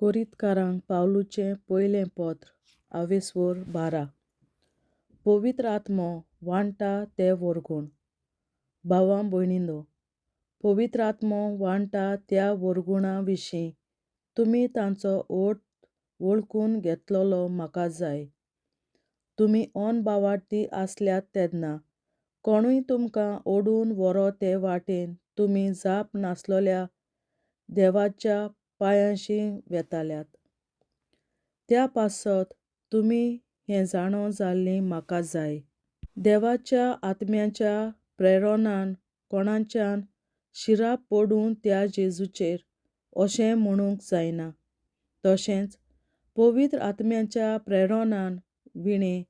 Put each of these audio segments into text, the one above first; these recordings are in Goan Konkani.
कोरिंतकारांक पावलूचें पयलें पत्र, आवेस्वोर 12. पवित्र आत्मो वांट्टा ते वरगूण. भावां भयणींनो, पवित्र आत्मो वांट्टा त्या वरगुणा विशीं तुमी तांचो अर्थ वळखून घेतलेलो म्हाका जाय. तुमी अनभावार्थी आसल्यात तेन्ना कोणूय तुमकां ओडून व्हरो ते वाटेन तुमी जाप नासलोल्या देवाच्या पांयांशी वेताल्यात. त्या पासत तुमी हें जाणो जाल्लीं म्हाका जाय. देवाच्या आत्म्याच्या प्रेरणान कोणाच्यान शिराप पडूं त्या जेजूचेर अशें म्हणूंक जायना. तशेंच पवित्र आत्म्याच्या प्रेरणान विणें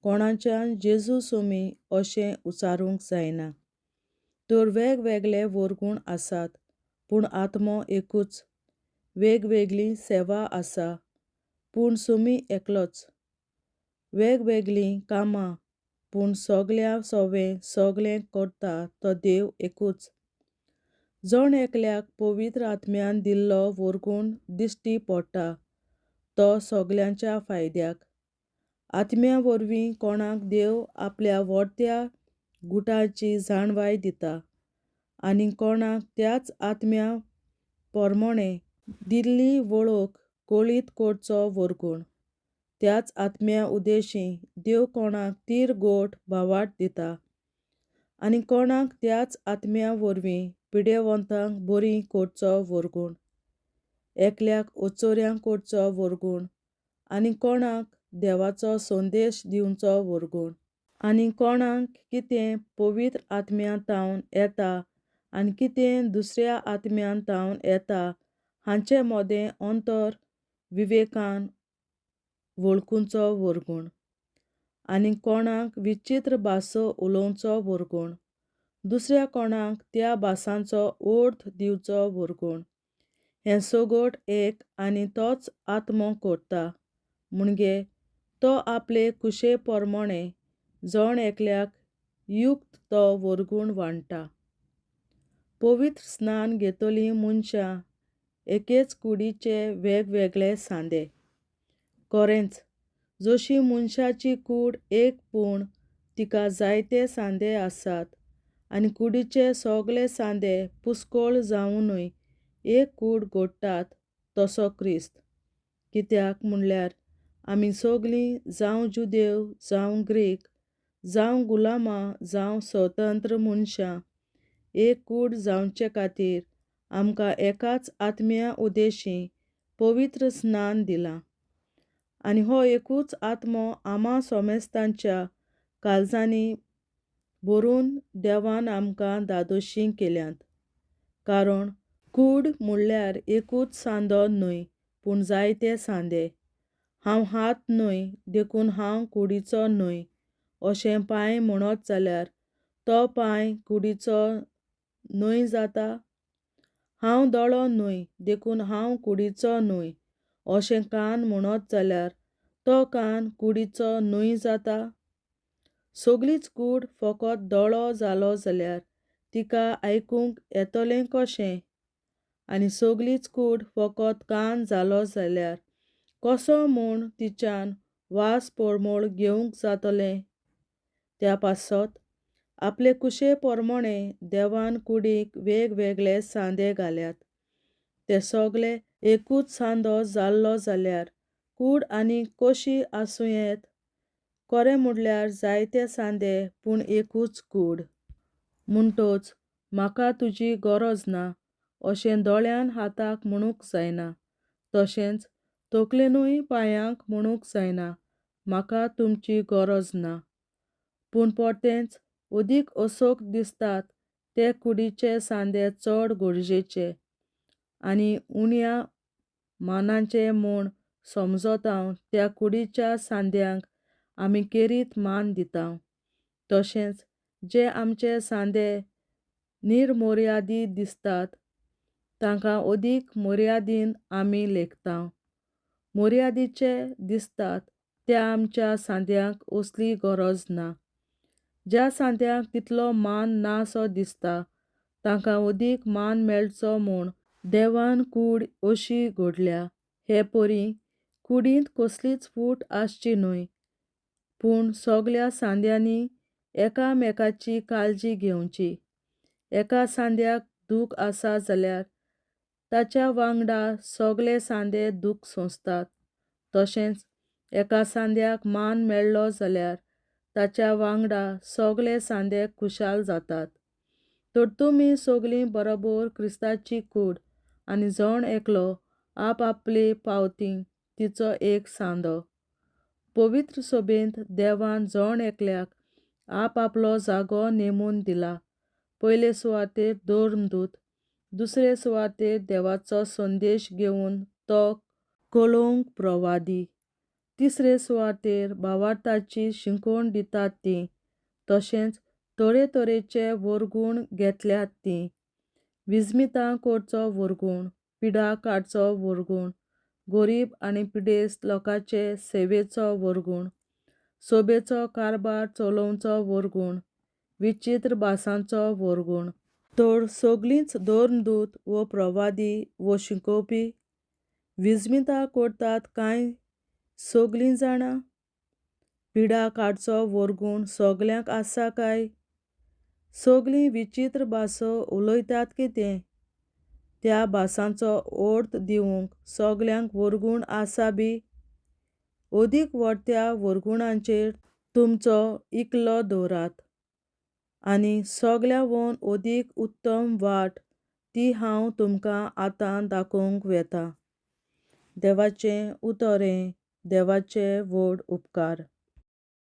कोणाच्यान जेजू सोमी अशें उच्चारूंक जायना. तर वेगवेगळे वरगूण आसात, पूण आत्मो एकूच. वेगवेगळी सेवा आसा, पूण सोमी एकलोच. वेगवेगळीं कामां, पूण सगल्या सवें सगळें करता तो देव एकूच. जण एकल्याक पवित्र आत्म्यान दिल्लो वरगूण दिश्टी पडटा तो सगल्यांच्या फायद्याक. आत्म्या वरवीं कोणाक देव आपल्या व्हडत्या गुटाची जाणवाय दिता आनी कोणाक त्याच आत्म्या पोरमोणें दिल्ली वळख कळीत करचो वरगूण. त्याच आत्म्या उदेशीं देव कोणाक तीर गोट भावार्थ दिता आनी कोणाक त्याच आत्म्या वरवीं पिडेवंतांक बरी करचो वरगूण. एकल्याक ओचोऱ्यांक करचो वरगूण आनी कोणाक देवाचो संदेश दिवचो वरगूण. आनी कोणाक कितें पवित्र आत्म्या तावन येता आनी कितें दुसऱ्या आत्म्यान तावन येता हांचे मदें अंतर विवेकान वळखुचो वरगूण. आनी कोणाक विचित्र भासो उलोवचो वरगूण. दुसऱ्या कोणाक त्या भासांचो अर्थ दिवचो वरगूण. हें सगट एक आनी तोच आत्मो करता. म्हणजे तो आपले कुशे पोरमोणें जण एकल्याक युक्त तो वरगूण वांट्टा. पवित्र स्नान घेतलीं मनशां एकेच कुडीचे वेगवेगळे सांदे. खरेंच, जशी मनशाची कूड एक पूण तिका जायते सांदे आसात आनी कुडीचे सगळे सांदे पुस्कळ जावनूय एक कूड घडटात तसो क्रिस्त. कित्याक म्हणल्यार आमी सगलीं जावं जुदेव जावं ग्रीक, जावं गुलामां जावं स्वतंत्र मनशां एक कूड जावचे खातीर आमकां एकाच आत्म्या उदेशीं पवित्र स्नान दिलां. आनी हो एकूच आत्मो आमा सोमेस्तांच्या काळजांनी भरून देवान आमकां धादोशी केल्यात. कारण कूड म्हणल्यार एकूच सांदो न्हय, पूण जायते सांदे. हांव हात न्हय देखून हांव कुडीचो न्हय अशें पांय म्हणत जाल्यार तो पांय कुडीचो न्हय जाता? हांव दोळो न्हय देखून हांव कुडीचो न्हय अशें कान म्हणत जाल्यार तो कान कुडीचो न्हय जाता? सगलीच कूड फकत दोळो जालो जाल्यार तिका आयकूंक येतलें कशें? आनी सगलीच कूड फकत कान जालो जाल्यार कसो म्हूण तिच्यान वास परमळ घेवंक जातलें? त्या पासत आपले कुशे पोरमोणें देवान कुडीक वेगवेगळे सांदे घाल्यात. ते सगले एकूच सांदो जाल्लो जाल्यार कूड आनी कशी आसूं येत? खरें म्हणल्यार जायते सांदे पूण एकूच कूड. म्हणटच म्हाका तुजी गरज ना अशें दोळ्यान हाताक म्हणूंक जायना. तशेंच तकलेनूय पांयांक म्हणूंक जायना म्हाका तुमची गरज ना. पूण परतेंच अदीक असोक दिसतात ते कुडीचे सांदे चड गरजेचे आनी उण्या मानाचे म्हूण समजता त्या कुडीच्या सांद्यांक आमी केरीत मान दिता. तशेंच जे आमचे सांदे निर्मर्यादीत दिसतात तांकां अदीक मर्यादीन आमी लेखता. मर्यादीचे दिसतात त्या आमच्या सांद्यांक असली गरज ना. ज्या सांद्यांक तितलो मान ना सो दिसता तांकां अदीक मान मेळचो म्हूण देवान कूड अशी घडल्या हे परी कुडींत कसलीच फूट आसची न्हय, पूण सगल्या सांद्यांनी एकामेकाची काळजी घेवची. एका सांद्याक दूख आसा जाल्यार ताच्या वांगडा सगले सांदे दूख सोंसतात. तशेंच एका सांद्याक मान मेळ्ळो जाल्यार ताच्या वांगडा सगले सांदे खुशाल जातात. तर तुमी सगलीं बरोबर क्रिस्ताची कूड आनी जण एकलो आपआपले पावती तिचो एक सांदो. पवित्र सभेंत देवान जण एकल्याक आपआपलो जागो नेमून दिला. पयले सुवातेर धर्मदूत, दुसरे सुवातेर देवाचो संदेश घेवन तो कळोवंक प्रवादी, तिसरे सुवातेर भावार्थाची शिकवण दितात ती, तशेंच तरेतरेचे वरगूण घेतल्यात ती, विस्मितां करचो वरगूण, पिडा काडचो वरगूण, गरीब आनी पिडेस्त लोकांचे सेवेचो वरगूण, सोबेचो कारभार चलोवचो वरगूण, विचित्र भासांचो वरगूण. तर सगलींच धर्मदूत वो प्रवादी वो शिकोवपी विस्मितां करतात कांय सगलीं जाणां? पिडा काडचो वरगूण सगल्यांक आसा काय? सगलीं विचित्र भासो उलयतात कितें? त्या भासांचो अर्थ दिवंक सगल्यांक वरगूण आसा बी? अदीक व्हडत्या वरगुणांचेर तुमचो इकलो दवरात. आनी सगल्यावन अदीक उत्तम वाट ती हांव तुमकां आतां दाखोवंक वेतां. देवाचें उतर हें, देवाचे व्हड उपकार.